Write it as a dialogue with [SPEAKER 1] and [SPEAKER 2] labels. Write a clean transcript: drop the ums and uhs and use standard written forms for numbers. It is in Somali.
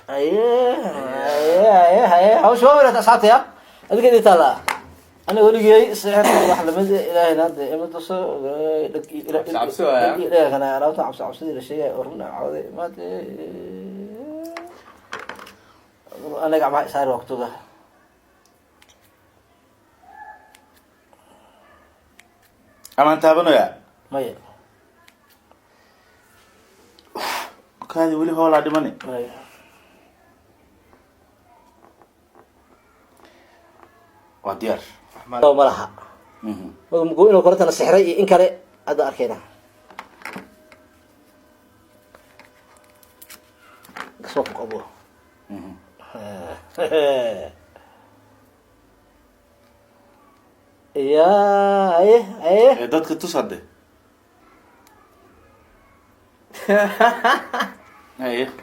[SPEAKER 1] Aye, aye, aye, aye, hawsha waa weynaata, asxaabta. Ya adinka idin taallaa. Aniga weligey sixir wax lamid ilaahayna hadda ima tuso.
[SPEAKER 2] Cabsi cabsi waaya.
[SPEAKER 1] Kana alaabta cabsi cabsidii la sheegay oo run cawday maade aniga gacmaha isaari waqtiga.
[SPEAKER 3] Amaan taabanaya?
[SPEAKER 1] Maya.
[SPEAKER 3] Kaadi, weli hoolaa dhimani.
[SPEAKER 1] Maya.
[SPEAKER 3] Waa diyaar.
[SPEAKER 1] Ma laha. Mgo inuu korantana sixray iyo in kale hadda arkayna. Kasoo ku qabo. Ya, aye, aye.
[SPEAKER 3] Ee, dadka tus hadde. Haye.